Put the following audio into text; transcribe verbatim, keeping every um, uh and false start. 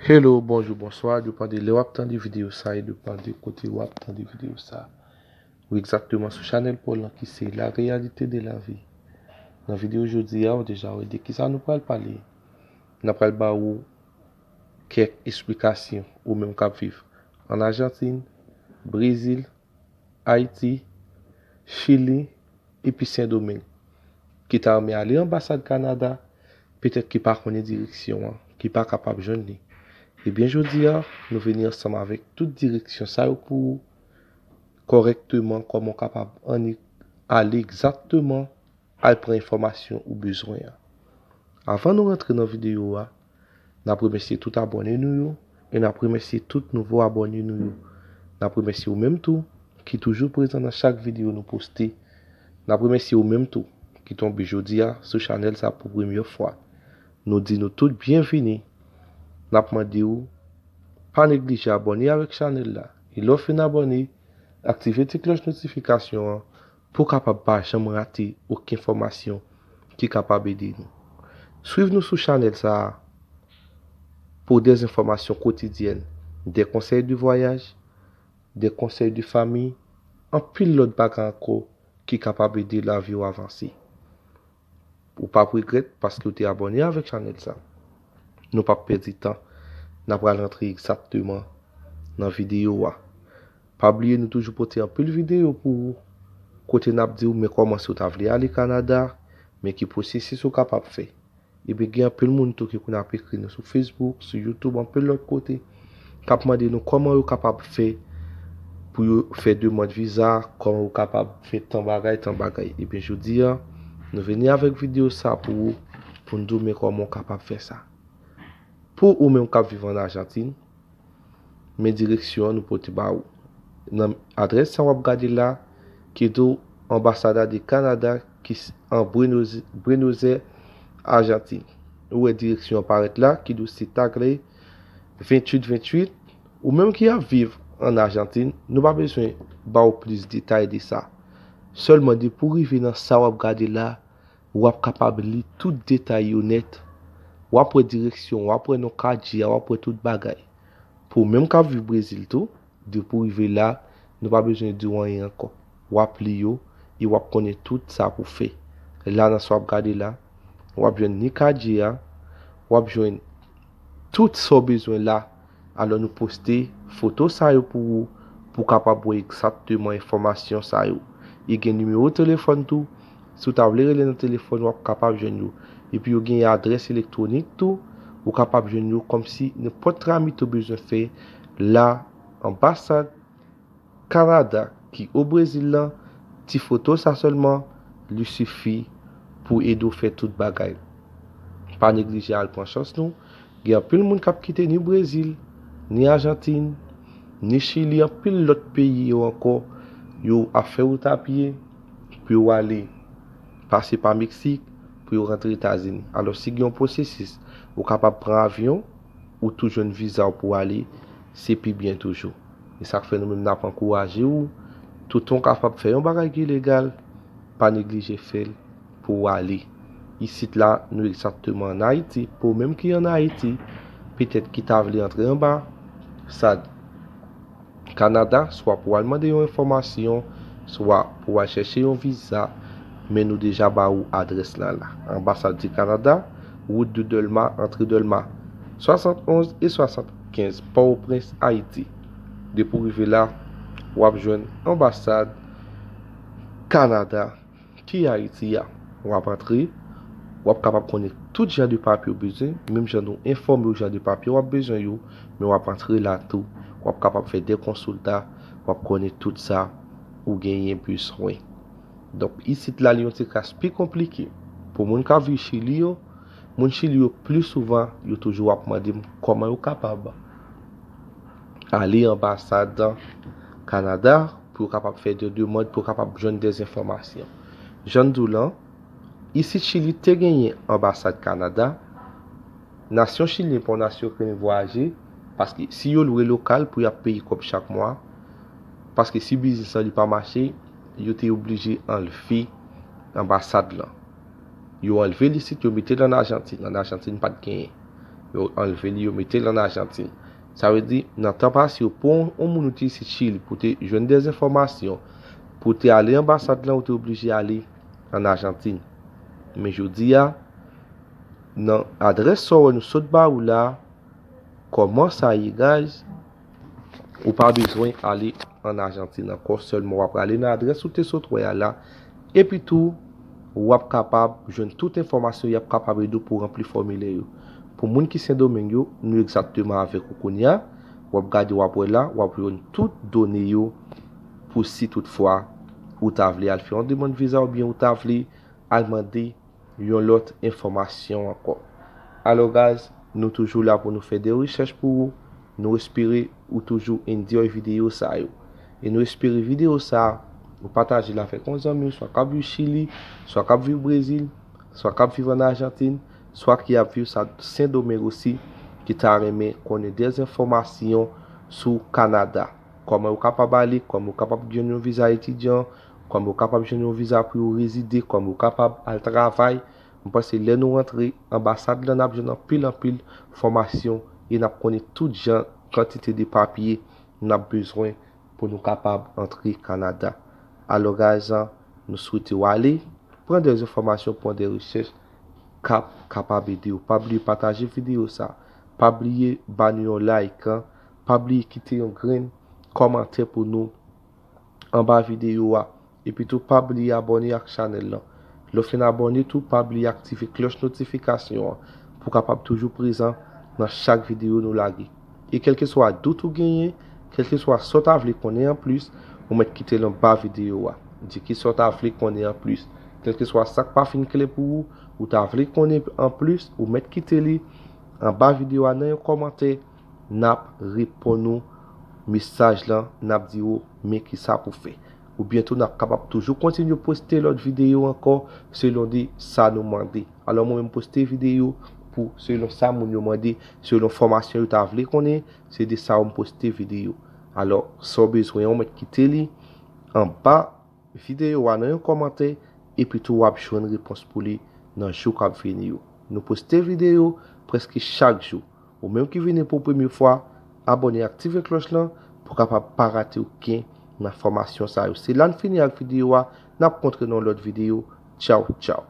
Hello, bonjou, bonswa, depann de lè w ap tande videyo sa e depann de kote w ap tande videyo sa. Ou egzakteman sou chanèl pa w lan ki se La Réalité de la Vie. Nan videyo jodi a, ou deja wè de kisa nou pral pale. N ap pral ba ou kèk esplikasyon ou menm k ap viv ann Ajantin, Brezil, Ayiti, Chili, epi Sendomeng, ki ta renmen ale anbasad Kanada, petèt ki pa konnen direksyon an, ki pa kapab jwenn li. Ebyen, jodi a, nou vini ansanm avèk tout direksyon sa yo pou ou, kòrèkteman, kòman w kapab annik ale egzakteman al pran enfòmasyon ou bezwen an. Avan nou rantre nan videyo a, n ap remèsye tout abòne nou yo e n ap remèsye tout nouvo abòne nou yo. N ap remèsye ou menm tou ki toujou prezan nan chak videyo nou poste. N ap remèsye ou menm tou ki tonbe jodi a sou chanèl sa pou premyè fwa. Nou di nou tout byenvini. N ap mande w pa neglije abòne avèk chanèl la. E lè w fin abòne, aktive ti klòch notifikasyon an pou w kapab pa janm rate okenn enfòmasyon ki kapab ede nou. Swiv nou sou chanèl sa a pou de enfòmasyon kotidyèn, de konsèy de vwayaj, de konsèy de fanmi, anpil lòt bagay ankò ki kapab ede lavi w avanse. Ou p ap regrèt paske w te abòne avèk chanèl sa. Nou p ap pèdi tan. N ap pral rantre egzakteman nan videyo a. Pa bliye nou toujou pote anpil videyo pou ou, kote n ap di w men kòman si w ta vle ale Kanada, men ki pwosesis ou kapab fè. Epi gen anpil moun tou ki konn ap ekri nou sou Facebook, sou YouTube, anpil lòt kote, k ap mande nou kòman yo kapab fè pou yo fè demann viza, kòman yo kapab fè tan bagay, tan bagay. Ebyen, jodi a, nou vini avèk videyo sa pou ou, pou n di w men kòman w kapab fè sa. Pou ou menm k ap viv ann Ajantin, men direksyon an nou pote ba ou. Nan adrès sa w ap gade la, ki tou Ambassada de Canada ki s- an Buenos, Buenos Aires, Ajantin. Ou wè direksyon an parèt la, ki tou se Tagle venntuit venntuit. Ou menm ki ap viv ann Ajantin, nou pa bezwen ba w plis detay de sa. Sèlman depi w rive nan sa w ap gade la, w ap kapab li tout detay yo nèt. W ap wè direksyon, w ap wè non katye a, w ap wè tout bagay. Pou ou menm k ap viv Brezil tou, depi w rive la, nou pa bezwen di w anyen ankò. W ap li yo e w ap konnen tout sa pou fè. La nan sa w ap gade la, w ap jwenn ni katye a, w ap jwenn tout sa w bezwen la. Alò nou poste foto sa yo pou ou, pou w kapab wè egzakteman enfòmasyon sa yo. E gen nimewo telefòn tou. Si w ta vle rele nan telefòn, w ap kapab jwenn yo. Epi yo gen adrès elektwonik tou, ou kapab jwenn yo kòmsi nenpòt tramit ou bezwen fè la, anbasad Kanada ki o Brezil lan, ti foto sa sèlman, li sifi pou ede w fè tout bagay. Pa neglije al pran chans nou. Gen anpil moun k ap kite ni Brezil, ni Ajantin, ni Chili, anpil lòt peyi yo ankò, yo ap fè wout a pye pou yo ale pase pa Meksik pou yo rantre Etazini. Alò, si gen yon pwosesis, ou kapab pran avyon, ou tou jwenn viza w pou w ale, se pi byen toujou. E sa k fè nou menm n ap ankouraje w, toutan w kapab fè yon bagay ki legal, pa neglije fè l pou w ale. Isit la, nou egzakteman ann Ayiti. Pou ou menm ki ann Ayiti, petèt ki ta vle antre anba sa Kanada, swa pou w al mande yon enfòmasyon, swa pou w al chèche yon viza, men nou deja ba ou adrès la la. Anbasad di Kanada, wout de Dèlma, antre Dèlma swasannonz e swasannkenz, Pòtoprens, Ayiti. Depi w rive la, w ap jwenn anbasad Kanada ki Ayiti a. W ap antre, w ap kapab konnen tout jan de papye w bezwen, menm jan nou enfòme w jan de papye w ap bezwen yo, men w ap antre la tou, w ap kapab fè de konsilta, w ap konnen tout sa ou genyen bezwen. Donk, isit la, li yon ti kras pi konplike. Pou moun k ap viv Chili yo, moun Chili yo, pli souvan, yo toujou ap mande m kòman yo kapab ale anbasad Kanada pou yo kapab fè de demann, pou yo kapab jwenn de enfòmasyon. Jan m di w lan, isit Chili te genyen anbasad Kanada, nasyon chilyen pa yon nasyon ki renmen vwayaje, paske si yo lwe lokal pou y ap peye kòb chak mwa, paske si biznis lan li pa mache, yo te oblije anlve anbasad lan. Yo anlve l isit, yo mete l ann Ajantin. Ann Ajantin pa t genyen. Yo anlve li, yo mete l ann Ajantin. Sa vle di, nan tan pase yo, pou yon, yon moun ou te isit Chili, pou te jwenn de enfòmasyon, pou te ale anbasad lan, ou te oblije ale ann Ajantin. Men jodi a, nan adrès sa w wè nou sot ba ou la, kòman sa ye, guys? Ou pa bezwen ale ann Ajantin ankò, sèlman w ap prale nan adrès ou te sot wè a la. Epi tou, w ap kapab jwenn tout enfòmasyon y ap kapab ede w pou ranpli fòmilè yo. Pou moun ki Sendomeng yo, nou egzakteman avèk ou kounye a. W ap gade, w ap wè la, w ap jwenn tout done yo pou si toutfwa ou ta vle al fè yon demann viza oubyen ou ta vle al mande yon lòt enfòmasyon ankò. Alò, guys, nou toujou la pou nou fè de rechèch pou ou. Nou espere ou toujou enjoy videyo sa yo. E nou espere videyo sa a, ou pataje l avèk yon zanmi w, swa k ap viv Chili, swa k ap viv Brezil, swa k ap viv ann Ajantin, swa ki ap viv sa Sendomeng osi, ki ta renmen konnen de enfòmasyon sou Kanada. Kòman yo kapab ale, kòman yo kapab jwenn yon viza etidyan, kòman yo kapab jwenn yon viza pou yo rezide, kòman yo kapab al travay. Mwen panse lè nou rantre anbasad lan, n ap jwenn anpil, anpil fòmasyon e n ap konnen tout jan kantite de papye n ap bezwen pou nou kapab antre Kanada. Alò, guys, nou swete w ale, pran de enfòmasyon, pran de rechèch k ap kapab ede w. Pa bliye pataje videyo sa. Pa bliye ba nou yon like, pa bliye kite yon grenn kòmantè pou nou anba videyo a. Epi tou, pa bliye abòne ak chanèl lan. Lè w fin abòne tou, pa bliye aktive klòch notifikasyon an pou w kapab toujou prezan nan chak videyo nou lage. E kèlkeswa dout ou genyen, kèlkeswa sa w ta vle konnen anplis, ou mèt kite l anba videyo a. Di kisa w ta vle konnen anplis. Kèlkeswa sa k pa fin klè pou ou, ou ta vle konnen anplis, ou mèt kite li anba videyo a nan yon kòmantè. N ap reponn ou mesaj lan, n ap di ou men kisa pou fè. Oubyen tou, n ap kapab toujou kontinye poste lòt videyo ankò selon de sa nou mande. Alò, mwen menm poste videyo pou selon sa moun yo mande, selon fòmasyon yo ta vle konnen, se de sa yo m poste videyo. Alò, sa w bezwen an, ou mèt kite li anba videyo a nan yon kòmantè, epi tou w ap jwenn repons pou li nan jou k ap vini yo. Nou poste videyo prèske chak jou. Ou menm ki vini pou premye fwa, abòne, aktive klòch lan pou w kapab pa rate okenn nan fòmasyon sa yo. Se la n fini ak videyo a, n ap kontre nan lòt videyo. Tchaw, tchaw.